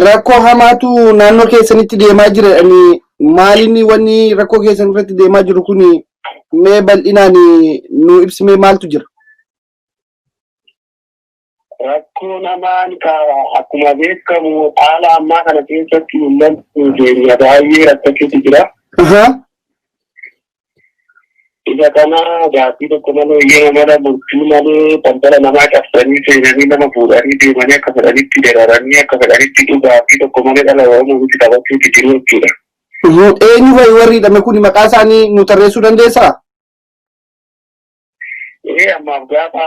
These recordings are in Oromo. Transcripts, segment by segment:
Rakkoo hamaatu naannoo keessanitti deemaa jira jedhanii, maalinni wanni rakkoo keessan irratti deemaa jiru kun? Mee bal'inaan nu ibsimee, maaltu jira? Rakkoo namaan akkuma beekamu haala ammaa kana keessatti uummanni keenya baay'ee rakkachuutu jira. Isa kana gaaffii tokko malee, yeroo mana murtii malee, balbala namaa cabsanii seenanii, nama fuudhanii deemanii, akka fedhanitti dararanii, akka fedhanitti gaaffii tokko malee dhala Oromoo itti taphachuutu jiru jechuudha. Eenyu fa'i warri hidhame kun? Maqaa isaanii nu tarreessuu dandeessaa? Ee, ammaaf gaafa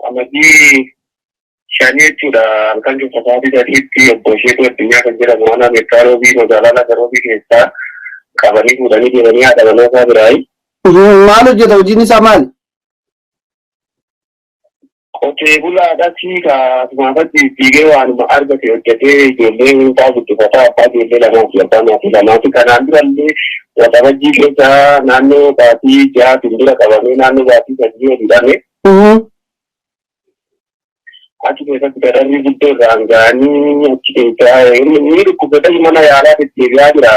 Amajjii 5 jechuudha, halkan keessa sa'aatii 3tti obbo Isheetuu Addunyaa kan jedhamu aanaa Meettaa Roobii magaalaa Laga Roobii keessaa qabanii fuudhanii deemanii haadha manaa isaa biraayi. Maal hojjeta? Hojiin isaa maali? Qotee bulaadhas, kaasumaafatti fiigee waanuma argate hojjetee ijoollee isaa guddifataa, abbaa ijoollee lamaa fi abbaa maatii lamaati. Kanaan durallee Waxabajjii keessa naannoo baatii 6tiin dura qabamee naannoo baatii 3 hidhame. Achi keessatti dararri guddoo irraan ga'anii achi keessaa inni dhukkubsatee mana yaalaa deddeebi'aa jira.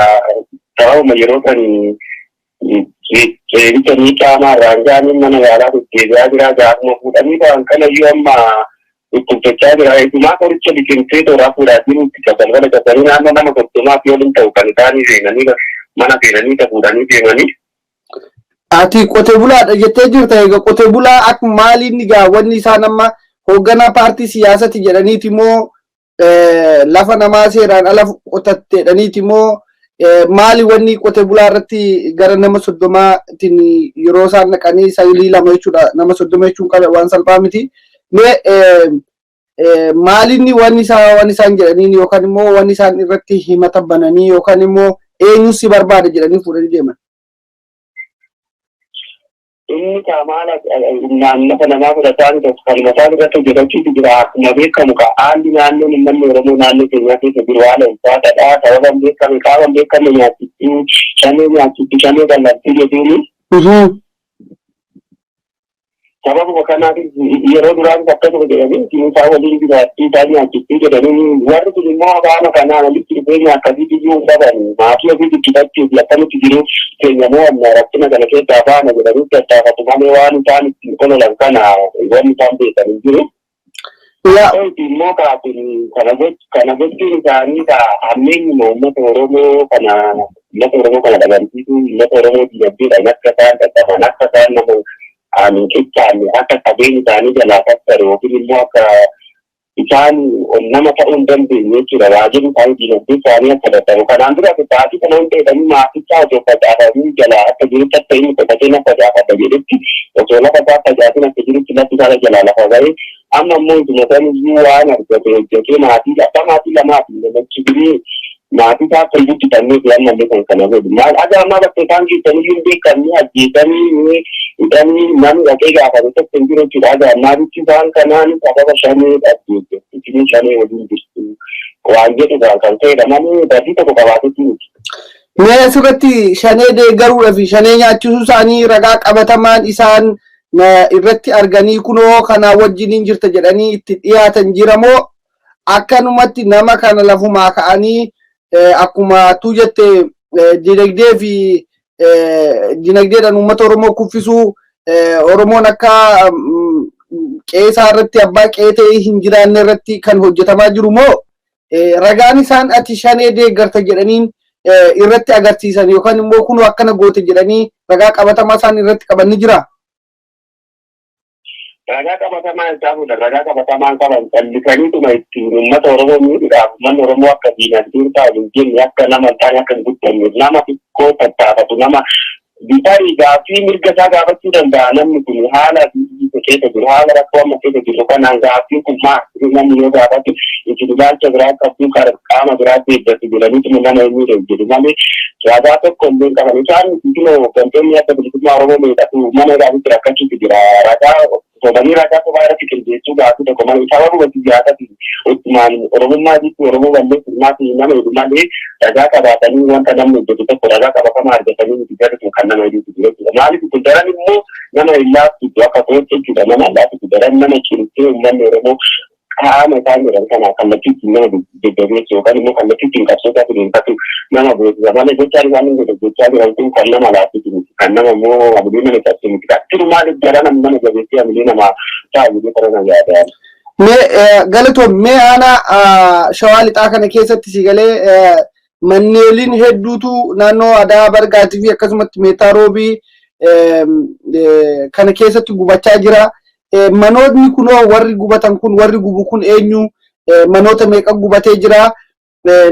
Sababuma yeroo kan reebicha qaamaa irraan ga'anii mana yaalaa deddeebi'aa jira. Gaafuma fuudhanii ba'an kanayyuu amma dhukkubsachaa jira. Eegumaa qoricha liqimsee tooraa fuudhaa jiru itti balbala cabsanii naannoo nama 30f yoo ta'u kan isaanii seenanii mana seenanii fuudhanii deemanii. Ati qotee bulaadha jettee jirta. Egaa qotee bulaa akka maaliin egaa wanni isaan amma hoogganaa paartii siyaasati jedhaniiti moo, lafa namaa seeraan ala qotatteedhaniiti moo, maali wanni qotee bulaa irratti gara nama 30tiin yeroo isaan naqanii saayilii lama jechuudha? Nama 30 jechuun waan salphaa miti. Mee maalinni wanni isaa wanni isaan jedhaniin yookaan immoo wanni isaan irratti himata bananii yookaan immoo eenyu si barbaada jedhanii fuudhanii deeman? Inni qaamaala lafa namaa fudhataa tokko kan mataa irratti hojjetachuutu jira. Akkuma beekamu haalli naannoon uummanni Oromoo naannoo keenyaa keessa jiru haala ulfaataadha. Sababa hin beekamne, qaama hin beekamne nyaachitti, shanee nyaachitti, shanee qallattii jedhuuni. Sababuma kanaatiif yeroo duraan akkasuma jedhanii isaa waliin jiraattii, isaan nyaachiftii jedhanii, warri kun immoo qaama kanaan walitti dhufeenya akkasii iyyuu hin qaban. Maatii ofii guddifachuuf akkamitti jiru keenya mo'anna, rakkina kana keessaa baana jedhanii tattaafatu malee waan isaan ittiin ololan kana wanni isaan beekan hin jiru. Immoo kaasin kana gochuun isaanii ka hammeenyuma uummata Oromoo kana, uummata Oromoo kana dhabamsiisuu, uummata Oromoo dinagdeedhaan akka isaan dadhaban, akka isaan nama hin qixxaanne, akka qabeenya isaanii jalaa sassaru yookiin immoo akka isaan nama ta'uu hin dandeenye jechuudha. Waajirri isaanii, dinagdee isaanii akka dadhabu. Kanaan dura sa'aatii kana hunda jedhanii maatichaa osoo facaafamuu jalaa akka jirutti, akka inni qotatee na facaafata jedhutti, osoo lafa isaa facaasin akka jirutti lafti isaa jalaa lafa bahee, amma immoo isuma saniyyuu waan argate hojjetee maatii, abbaa maatii lamaati namichi birii, maatii isaa akka hin guddifanneef ammallee kan kana godhu. Maal aga ammaa bakka isaan geessaniyyuu hin beekamne, ajjeesanii hidhanii, namni dhaqee gaafate tokko hin jiru jechuudha. Aga ammaatitti isaan kanaan sababa shanee dhabde, isinii shanee waliin jirtu waan jedhu kan ta'edha malee badii tokko qabaatetti miti. Mee asirratti shanee deeggaruudhaa fi shanee nyaachisuu isaanii ragaa qabatamaan isaan irratti arganii kunoo kanaa wajjiniin jirta jedhanii itti dhiyaatan jira moo, akkanumatti nama kana lafumaa ka'anii akkuma atuu jette dinagdee fi dinagdeedhaan uummata Oromoo kuffisuu, Oromoon akka qe'ee irratti abbaa qe'ee ta'ee hin jiraanne irratti kan hojjetamaa jiru moo, ragaan isaan ati shanee deeggarta jedhaniin irratti agarsiisan yookaan immoo kunoo akkana goote jedhanii ragaa qabatamaa isaan irratti qaban ni jira? Ragaa qabatamaa isaa fuudhan, ragaa qabatamaan qaban. Callisaniituma ittiin uummata Oromoo miidhuudhaaf, uummanni Oromoo akka diinagdeen isaa hin jenne, akka nama hin taane, akka hin guddanne, nama xiqqoo tattaafatu, nama tarii gaaffii mirga isaa gaafachuu danda'a. Namni kun haala biyyi keessa jiru, haala rakkoo amma keessa jiru kanaan gaaffiin kun maal namni yoo gaafatu, isin ilaalcha biraa qabdu, qaama biraatti eeggatu jedhaniituma nama hin miidhan jedhu malee ragaa tokko illee hin qaban. Isaan kunoo hooggantoonni Adda Bilisummaa Oromoo meeqatu mana isaaniitti rakkachuutu jira. Ragaa sobanii, ragaa sobaa irratti qindeessuu, gaaffii tokko malee, sababuma siyaasaatiin uttumaan Oromummaa jechuun Oromoo balleessuuf maatii nama hidhu malee, ragaa qabaatanii wanta namni hojjetu tokko ragaa qabatamaa argatanii miti jarri kan nama hidhuutu jira jechuudha. Maaliif kun daran immoo nama hin laaffisu akka kootti jechuudha. Nama hin laaffisu, daran nama cimsee uummanni Oromoo Qaama isaan jedhan kana kallattii ittiin nama jajjabeessu yookaan immoo kallattii ittiin qabsootaa firiinfatu nama beeksisa malee gochaan isaan hin gochaa jiran kun kan nama laaffisu miti, kan nama immoo hamilee nama cabsu miti. Jiru maaliif jara nama jabeessee hamilee namaa ta'a jedhee karaa nama yaada. Mee galatoom, mee aanaa Shawaa Lixaa kana keessatti si galee manneeliin hedduutu naannoo Adaa Bargaatii fi akkasumatti Meetaa Roobii kana keessatti gubachaa jira. Manootni kunoo warri gubatan kun, warri gubu kun eenyu? Manoota meeqa gubatee jira?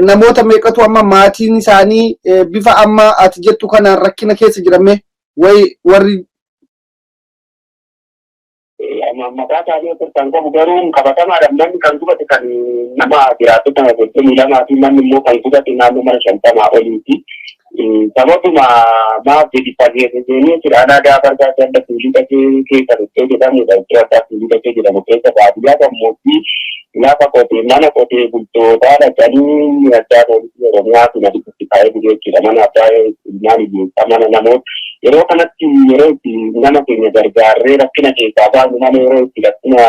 Namoota meeqatu amma maatiin isaanii bifa amma ati jettu kanaan rakkina keessa jirame wayi warri? Maqaa isaanii osoo kan qabu garuu qabatamaadhaan manni kan gubate kan nama jiraattota 32 fi manni immoo kan gubate naannoo mana 50 oliiti. Sababuma maaf gadi fageessanii jiraanaa gaafa argaa ganda Tuulii Dhaqee keessa dhuftee jedhamudha. Iddoo addaa Tuulii Dhaqee jedhamu keessa baadiyyaa gammoojjii lafa qotee mana qotee bultootaa dhaqanii addaa poolisii Oromiyaa fi naditti kaa'ee bulee jechuudha. Mana abbaa ilmaan hiyyeessaa, mana namoota yeroo kanatti yeroo itti nama keenya gargaarree rakkina keessaa baasnu mana yeroo itti rakkina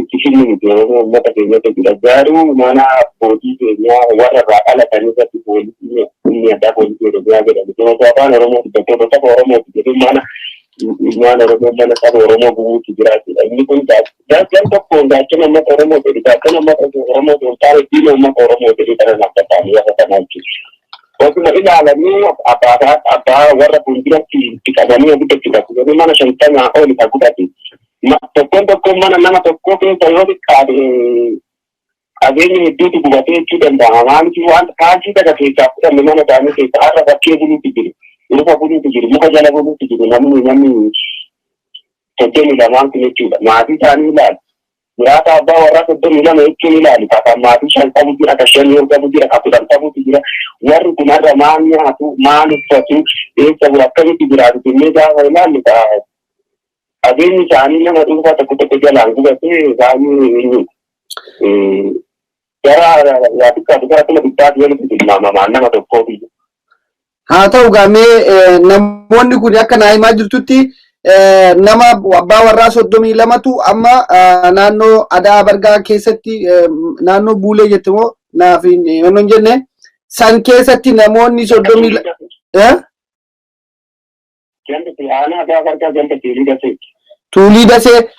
itti fidnu miti yeroo uummata keenya jechuudha. Garuu mana abbootii keenyaa warra irraa dhalatan irratti poolisii humni addaa poolisii Oromiyaa jedhamu osoo afaan Oromoo dubbattoota saba Oromooti jedhu mana ilmaan Oromoo, mana saba Oromoo gubuutti jiraachuudha. Inni kun gaachan tokkoon gaachana uummata Oromoo jedhu, gaachana uummata Oromoo osoo hin taane diina uummata Oromoo jedhu kana akka ta'anii lafa kanaa jechuudha. Osuma ilaalanii abbaa warra fuulduratti itti qabanii abidda itti qabsiisanii mana 50 oli kan gubate. Tokkoon tokkoon mana nama tokkoo keessa yoo xiqqaate qabeenya hedduutu gubatee jechuu danda'ama. Maaliif waan kaasii takka keessaa fudhanne mana isaanii keessa har'a bakkee buluutu jiru. Luka buluutu jiru, muka jala buluutu jiru namni 32n kun jechuudha. Maatii isaanii ilaalu. Jiraata abbaa warraa 32 jechuun ilaali. Kan maatii shan qabu jira, kan shan yoo qabu jira, kan 10 qabutu jira. Warri kun har'a maal nyaatu, maal uffatu, eessa bulu, akkamitti jiraatu jennee gaafa ilaallu, qabeenyi isaanii nama dhuunfaa tokko tokko jalaan gubatee baay'ee gara yaa xiqqaatu gara 100,000 walitti tilmaamamaa nama tokkoofi. Haa ta'u gaamee, namoonni kun akka naa himaa jirtutti nama abbaa warraa 32tu amma naannoo Adaa Bargaa keessatti, naannoo Buulee jette moo naaf hin jenne, san keessatti namoonni 32. Aanaa Adaa Bargaa ganda Tuulii Dasee. Tuulii Dasee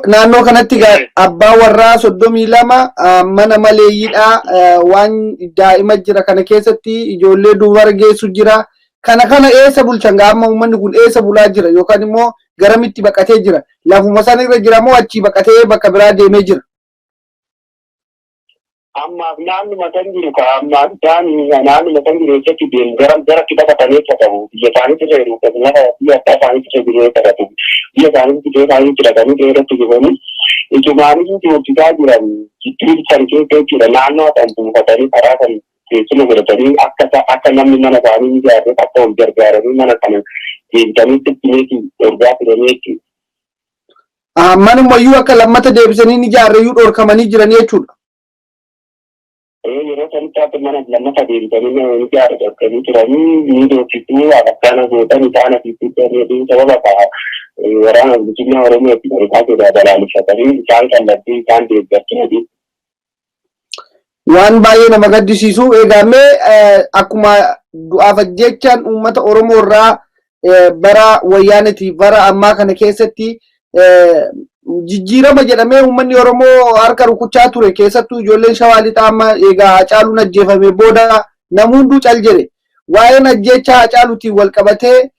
naannoo kanatti abbaa warraa 32 mana maleeyyiidha, waan daa'ima jira kana keessatti, ijoollee dubara geessu jira. Kana eessa bulchan gaa amma? Uummanni kun eessa bulaa jira yookaan immoo garamitti baqatee jira? Lafuma sana irra jira moo achii baqatee bakka biraa deemee jira? Ammaaf naannuma kan jiru ka ammaaf isaan naannuma kan jiru eessatti deemu, gara garatti baqatanii eessa qabu? Biyya isaaniitti irra jiru, lafa biyya abbaa isaaniitti irra jiru eessa qabu? Biyya isaaniitti qe'ee isaaniitti dhaqanii qe'ee irratti jiranii ijumaanis hojjetaa jiran jidduu san keessa jechuudha. Naannoo kan buufatanii karaa kan teessuma godhatanii akka namni mana isaanii ijaarree akka wal gargaaranii mana kana deebitanii sittimeeti ergaa turanii jechuudha. Manumayyuu akka lammata deebisanii ijaarreeyyuu dhorkamanii jiranii jechuudha. Yeroo sanitti akka mana lammata deebisanii ijaarre dhorkanii turanii ni doorsisuu akkana gootan isaan asitti sababa waraana bilisummaa Oromoo itti kan isaan balaaleffatanii isaan kallattii isaan deeggartanii. Waan baay'ee nama gaddisiisu. Egaa mee akkuma du'aaf ajjechaan uummata Oromoo irraa bara wayyaanetiif bara ammaa kana keessatti jijjiirama jedhamee uummanni Oromoo harka rukuchaa ture, keessattuu ijoolleen Shawaa Lixaa, amma egaa Hacaaluun ajjeefame booda namni hunduu cal jedhe. Waa'een ajjechaa Hacaaluutiin wal qabatee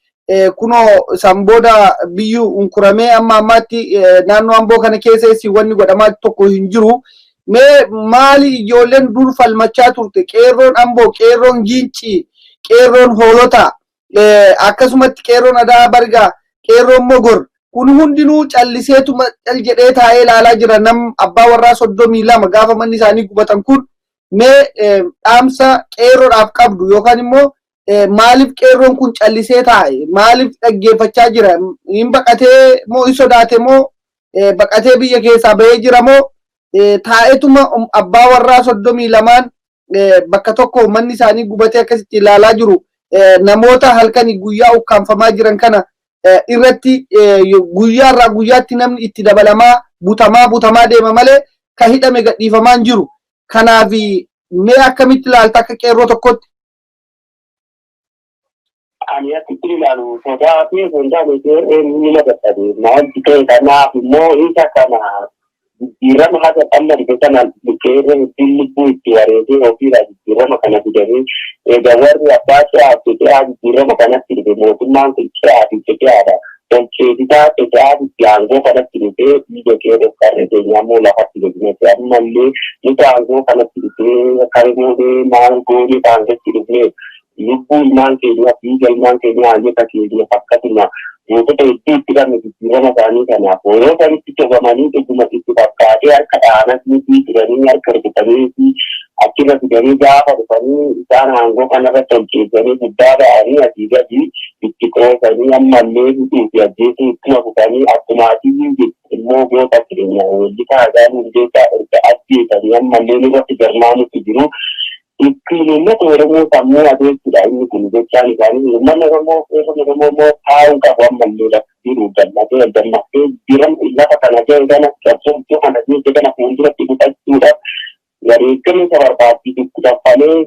kunoo san booda biyyi unkuramee amma ammaatti naannoo Amboo kana keessa wanni godhamaa tokko hin jiru. Mee maali ijoolleen dur falmachaa turte, qeerroon Amboo, qeerroon Giincii, qeerroon Hoolotaa, akkasumatti qeerroon Adaa Bargaa, qeerroon Mogor kun hundinuu calliseetuma cal jedhee taa'ee ilaalaa jira nam abbaa warraa 32 gaafa manni isaanii gubatan kun. Mee dhaamsa qeerroodhaaf qabdu yookaan immoo maaliif qeerroon kun callisee taa'e, maaliif dhaggeeffachaa jira? Hin baqatee moo, hin sodaate moo, baqatee biyya keessaa bahee jira moo, taa'etuma abbaa warraa 32n bakka tokko manni isaanii gubatee akkasitti ilaalaa jiru, namoota halkanii guyyaa ukkaamfamaa jiran kana irratti guyyaarraa guyyaatti namni itti dabalamaa butamaa butamaa deema malee? Ka hidhame gadhiifamaa hin jiru. Kanaaf mee akkamitti ilaalta akka qeerroo tokkotti? Ani akkitti ilaalu sodaa fi osoo hin taane qeerroon nima dadhabe. Maaltu ta'e kanaaf immoo isa kana jijjiirama haga amma dhufe kana qeerroon ittiin lubbuu itti wareegee ofiirraa jijjiirama kana fidanii egaa warri abbaa ce'aa fi ce'aa jijjiirama kanatti dhufe mootummaan kun ce'aa fi ce'aadha. Tolcheesisaa ce'aa itti aangoo kanatti dhufee dhiiga qeerroof qarree keenya ammoo lafatti gadi naqe. Ammallee nuti aangoo kanatti dhufee kan goonee maal goonee aangootti dhufnee lubbuu ilmaan keenyaa dhiiga ilmaan keenyaa hayyota keenyaaf akkasuma gootota hedduu itti dhabne jijjiirama isaanii kanaaf yeroo sanitti sobamanii dhuguma itti fakkaatee harka dhaananii turanii harka rukutanii achirra fidanii gaafa dhufanii isaan aangoo kanarra tolcheessanii guddaa ba'anii asii gadi itti qoosanii ammallee hidhuu fi ajjeesuu ittuma fufanii akkuma asii immoo goota keenya weellisaa Haacaaluu Hundeessaa erga ajjeesanii ammallee nurratti garmaamutti jiru. Ittiin uummata Oromoo sammuu adeemsudha inni kun gochaan isaanii. Uummanni Oromoo qeerroon Oromoo immoo taa'uu qabu ammallee lafa jiru gammadee gammadee jiran lafa kana gahe kana qabsoo kana geesse kana fuulduratti fudhachuudhaaf wareegama isa barbaachisu itti kaffalee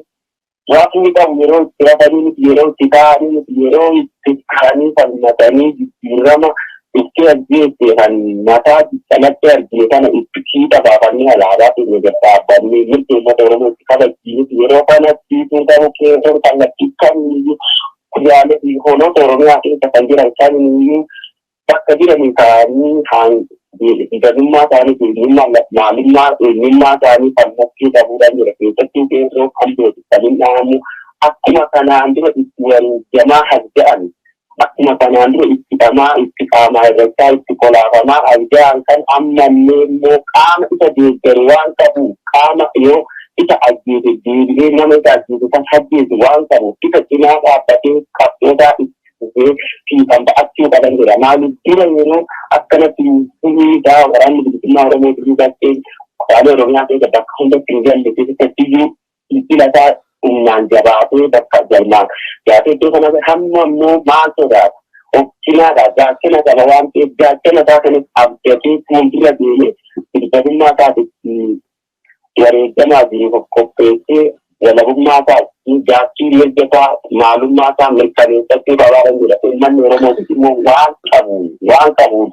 rafuu qabu yeroo itti rafanii miti yeroo itti taa'anii miti yeroo itti ka'anii falmatanii jijjiirama itti ajjeesse kan mataa calaqqee argine kana itti kiidha baafannee alaabaa keenya gad dhaabbannee mirga uummata Oromoo itti kabachiinuti yeroo kanatti sun qabu qeerroon kallattii kamiiyyuu kuduraalee fi hoolota Oromiyaa keessa kan jiran kamiiyyuu bakka jiranii ka'anii gadummaa isaanii fi eenyummaa maalummaa eenyummaa isaanii falmachuu qabuudhaan jira. Keessattuu qeerroo kan beeku kan hin dhahamu akkuma kanaan dura itti wareegamaa has ga'an akkuma kanaan dura itti dhamaa itti qaamaa irrachaa itti kolaafamaa as ga'an kan ammallee immoo qaama isa deeggaru waan qabu qaama yoo isa ajjeese deebi'ee nama isa ajjeese kan ajjeese waan qabu isa cinaa dhaabbatee qabsootaa itti fufee fiixan ba'achuu qaban jedha. Maaliif dura yeroo akkanatti hiriiraa waraanni bilisummaa Oromoo durii bakkee kutaalee Oromiyaa keessa bakka hundatti hin galle keessatti iyyuu fincilasaa humnaan jabaatee bakka galmaan jaatee iddoo kana hamma immoo maal sodaata? Of cinaadha gaachana qaba waan ta'eef gaachana isaa kanas abdatee fuuldura deemee bilisummaa isaatiif wareegamaa jiruuf of qopheessee walabummaa isaa gaaffii mirga isaa maalummaa isaa mirkaneeffachuu qabaaran jedha. Uummanni Oromootis immoo waan qabuun waan qabuun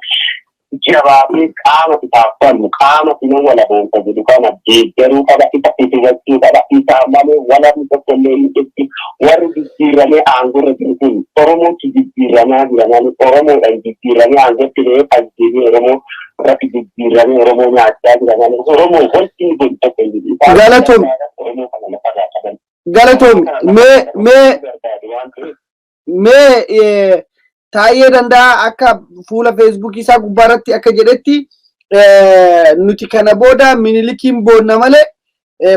jabaatee qaama isaaf falmu qaama sina walaboomsa jedhu kana deeggaruu qaba isa utubachuu qaba isaa malee walabni tokko illee hin jirtu. Warri jijjiiramee aangorra jiru kun Oromootti jijjiiramaa jira malee Oromoodhaan jijjiiramee aangootti ba'ee ajjeesee Oromoo irratti jijjiiramee Oromoo nyaachaa jira malee Oromoo wanti inni godhu tokko hin jiru. Isaan Galatoom. Oromoo kana lafarraa qaban. Galatoom mee mee Barbaadu waan ta'eef mee Taayyee Danda'a akka fuula Feesbuukii isaa gubbaarratti akka jedhetti nuti kana booda Minilikiin boonna malee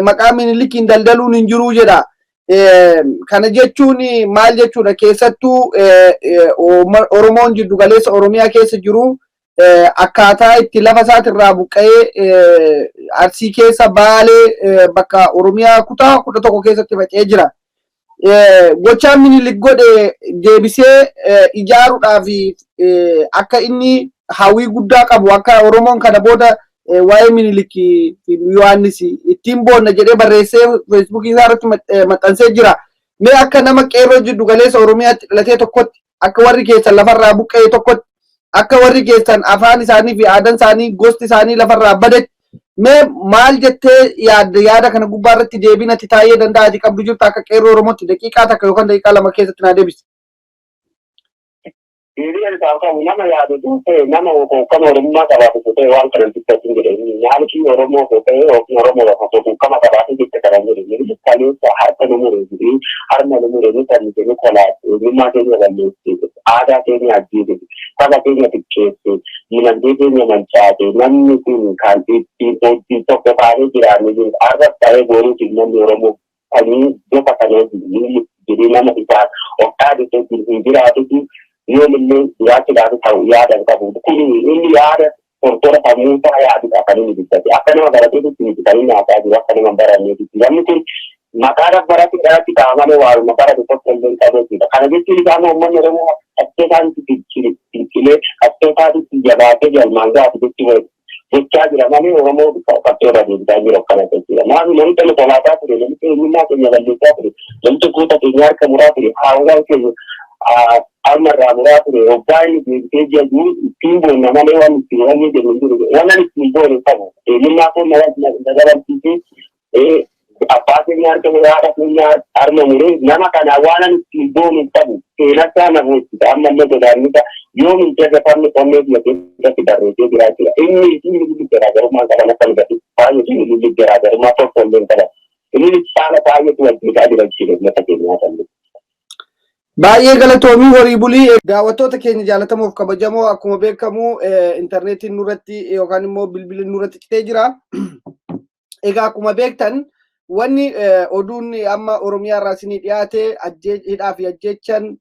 maqaa Minilikiin daldaluun hin jiruu jedha. Kana jechuun maal jechuudha? Keessattuu Oromoon jiddu galeessa Oromiyaa keessa jiru akkaataa itti lafa isaatirraa buqqa'ee Arsii keessa Baalee bakka Oromiyaa kutaa 11 keessatti faca'ee jira. Gochaa Minilik godhe deebisee ijaaruudhaaf akka inni hawwii guddaa qabu akka Oromoon kana booda waa'ee Minilik Yohaannis ittiin boonna jedhee barreessee Feesbuukii isaa irratti maxxansee jira. Mee akka nama qeerroo jiddu galeessa Oromiyaatti dhalatee tokkotti akka warri keessan lafarraa buqqa'e tokkotti akka warri keessan afaan isaanii fi aadaan isaanii gosti isaanii lafarraa badetti mee maal jettee yaadda? Yaada kana gubbaa irratti deebiin ati Taayee Danda'a ati qabdu jirta akka qeerroo Oromootti daqiiqaa 1 yookaan daqiiqaa 2 keessatti naa deebisi. Deebii ani isaaf qabu nama yaadu osoo ta'e nama quuqama Oromummaa qabaatu osoo ta'e waan kana dubbatin jedhe. Maaliif Oromoo osoo ta'e yookiin Oromoo osoo quuqama qabaatu jecha kana jedhe. Inni kaleessa harka nu mure jedhee harma nu mure nu fannise nu kolaase eenyummaa keenya balleesse aadaa keenya ajjeese saba keenya xiqqeesse dinagdee keenya mancaase namni kun kan ittiin hojii tokko taanee jiraanne jiru har'as ta'ee boruuti namni Oromoo sanyii gosa kana jedhee nama isaa of dhaadate hin jiraatuti yoomillee jiraachuudhaaf ta'u yaada hin qabu. Kun inni yaada tortora sammuu isaa yaadudha kan inni dubbate. Akka nama barateetti miti kan inni haasaa jiru akka nama hin baranneetti. Namni kun maqaa barate dhalatti ta'a malee waanuma barate tokko illee hin qabu jechuudha. Kana jechuun isaa immoo uummanni Oromoo qabsoo isaanitti fincilee qabsoo isaatitti jabaatee galmaan gaatu jechuudha. Jechaa jira malee Oromoo qabxee irraa deebisaa jiru akkana jechuudha. Maali namicha nu kolaataa ture, namicha eenyummaa keenya balleessaa ture, namicha goota keenya harka muraa ture, haawwan keenya harma irraa muraa ture, hoggaa inni deebisee jiru ittiin boonna malee waan ittiin wanni jennu hin jiru. Waan ani ittiin boonu qabu eenyummaa koo na dabalchiisee, abbaa keenya harka muree, haadha keenya harma muree, nama kana waan ani ittiin boonu qabu. Seenasaa na boochisa. Amma illee godaannisa yoo hin dagatamne onnee biyya keessatti barreessee jiraachudha. Inni fi inni garaagarummaa qaban akka nu baay'ee fi inni garaagarummaa tokko illee hin qaban. Inni caala baay'eetu wal beekaa jira jechuudha uummata keenyaa kan. Baay'ee galatoomii, horii bulii. Daawwattoota keenya jaallatamoof kabajamoo, akkuma beekamu intarneetiin nurratti yookaan immoo bilbilli nurratti citee jira. Egaa akkuma beektan wanni oduun amma Oromiyaa irraa isinii dhiyaate hidhaa fi ajjeechan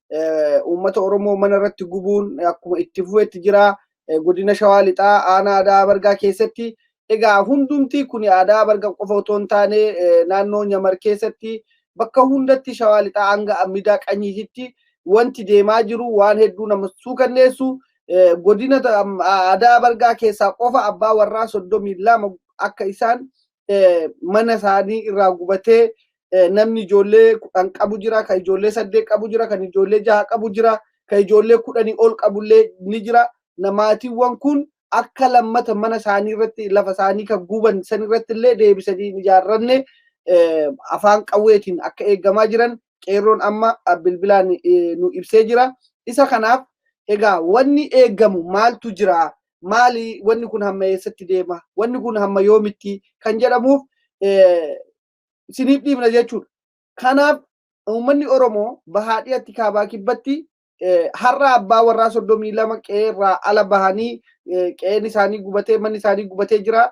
uummata Oromoo mana irratti gubuun akkuma itti fufetti jira. Godina Shawaa Lixaa aanaa Aadaa Bargaa keessatti. Egaa hundumti kun Aadaa Bargaa qofa otoo hin taane, naannoo Nyamar keessatti, bakka hundatti, Shawaa Lixaa hanga Midaa Qanyiititti wanti deemaa jiru waan hedduu nama suukanneessu. Godina Aadaa Bargaa keessaa qofa abbaa warraa 32 akka isaan mana isaanii irraa gubatee, namni ijoollee 10 qabu jira, kan ijoollee 8 qabu jira, kan ijoollee 6 qabu jira, kan ijoollee 10 ol qabullee ni jira. Namaatiiwwan kun akka lammata mana isaanii irratti, lafa isaanii kan guban san irratti illee deebisanii hin ijaarranne afaan qawweetiin akka eegamaa jiran qeerroon amma bilbilaan nu ibsee jira. Isa kanaaf egaa wanni eegamu maaltu jira? Maali wanni kun, hamma eessatti deema? Wanni kun hamma yoomitti kan jedhamuuf isiniif dhiibna jechuudha. Kanaaf uummanni Oromoo bahaa dhiyatti, kaabaa kibbatti, har'a abbaa warraa 32 qe'eerraa ala bahanii, qe'een isaanii gubatee, manni isaanii gubatee jira.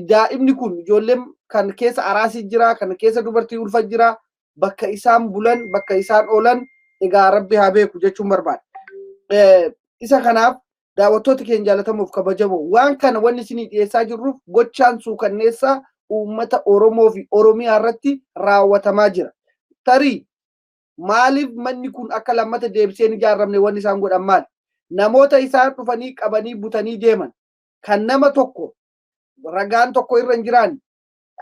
Daa'imni kun, ijoolleen kan keessa araasii jira, kan keessa dubartii ulfa jira, bakka isaan bulan, bakka isaan oolan egaa Rabbi haa beeku jechuun barbaada. Isa kanaaf daawwattoota keenya jaallatamuuf kabajamoo, waan kana wanni isinii dhiyeessaa jirruuf gochaan suukanneessaa uummata Oromoo fi Oromiyaa irratti raawwatamaa jira. Tarii maaliif manni kun akka lammata deebisee hin ijaaramne wanni isaan godhan maali? Namoota isaan dhufanii qabanii butanii deeman kan nama tokko ragaan tokko irra hin jiraanne,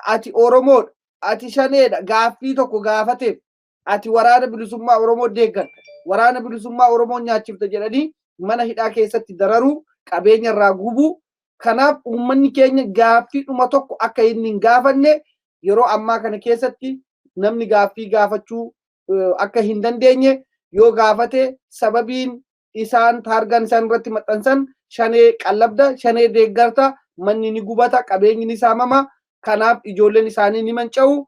ati Oromoodha, ati shaneedha, gaaffii tokko gaafateef, ati Waraana Bilisummaa Oromoo deeggarta, Waraana Bilisummaa Oromoo nyaachifta jedhanii mana hidhaa keessatti dararuu, qabeenya irraa gubuu. Kanaaf uummanni keenya gaaffii dhuma tokko akka inni hin gaafanne, yeroo ammaa kana keessatti namni gaaffii gaafachuu akka hin dandeenye, yoo gaafate sababiin isaan taargaan isaan irratti maxxansan shanee qallabda, shanee deeggarta, manni ni gubata, qabeenyi ni saamama. Kanaaf ijoolleen isaanii ni manca'u,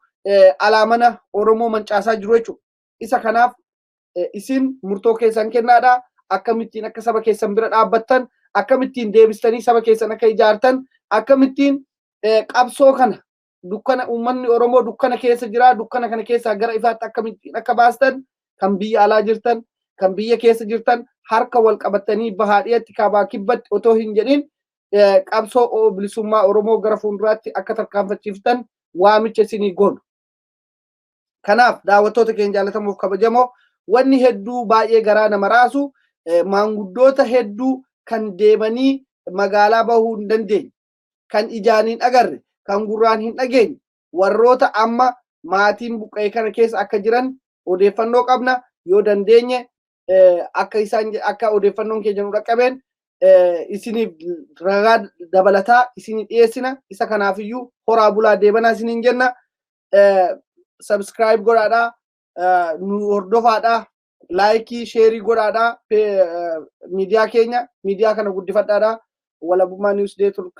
alaa mana Oromoo mancaasaa jiru jechuudha. Isa kanaaf isin murtoo keessan kennaadha. Akkamittiin akka saba keessan bira dhaabbattan, akkamittiin deebistanii saba keessan akka ijaartan, akkamittiin qabsoo kana, dukkana uummanni Oromoo dukkana keessa jira, dukkana kana keessaa gara ifaatti akkamittiin akka baastan, kan biyya alaa jirtan, kan biyya keessa jirtan, harka wal qabatanii bahaa dhiyatti, kaabaa kibbatti otoo hin jedhin qabsoo bilisummaa Oromoo gara fuulduraatti akka tarkaanfachiiftan waamicha isinii goonu. Kanaaf daawwattoota keenya jaallatamuuf kabajamoo, wanni hedduu baay'ee garaa nama raasu, maanguddoota hedduu kan deemanii magaalaa bahuu hin dandeenye, kan ijaan hin agarre, kan gurraan hin dhageenye, warroota amma maatiin buqqa'e kana keessa akka jiran odeeffannoo qabna. Yoo dandeenye akka isaan akka odeeffannoon keenya nu dhaqqabeen isiniif ragaa dabalataa isinii dhiyeessina. Isa kanaafiyyuu horaa bulaa, deebanaa isiniin jenna. Subscribe godhaadhaa, nu hordofaadhaa, like, share godhaadhaa, miidiyaa keenya, miidiyaa kana guddifadhaadhaa. Walabummaa News Network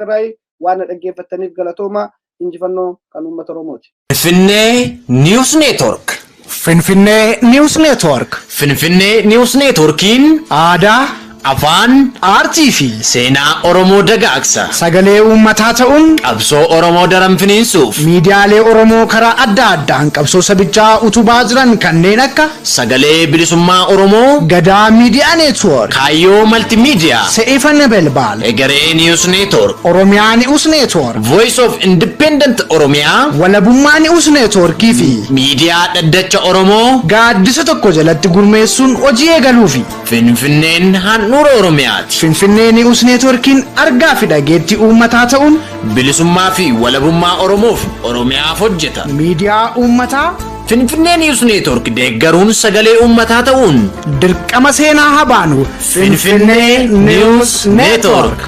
waan dhaggeeffattaniif galatooma. Injifannoo kan uummata Oromooti. Finfinnee News Network. Finfinnee News Network. Finfinnee News Networkiin aadaa, afaan, aartii fi seenaa Oromoo dagaagsa. Sagalee uummataa ta'uun qabsoo Oromoo daran finiinsuuf miidiyaalee Oromoo karaa adda addaan qabsoo sabichaa utubaa jiran kanneen akka Sagalee Bilisummaa Oromoo, Gadaa Miidiyaa Network, Kaayyoo Maltiimiidiyaa, Se'ifa Nebelbaal, Egeree News Network, Oromiyaa News Network, Voice of Independent Oromiyaa, Walabummaa News Networkii fi Miidiyaa Dhaddacha Oromoo gaaddisa tokko jalatti gurmeessuun hojii eegaluufi. Finfinneen handhuura. Handhuura Oromiyaati. Finfinnee Ni'uus Neetwoorkiin argaa fi dhageettii uummataa ta'uun Bilisummaa fi walabummaa Oromoof Oromiyaaf hojjeta. Miidiyaa uummataa Finfinnee Ni'uus Neetwoork deeggaruun sagalee uummataa ta'uun dirqama seenaa haa baanu. Finfinnee Ni'uus Neetwoork.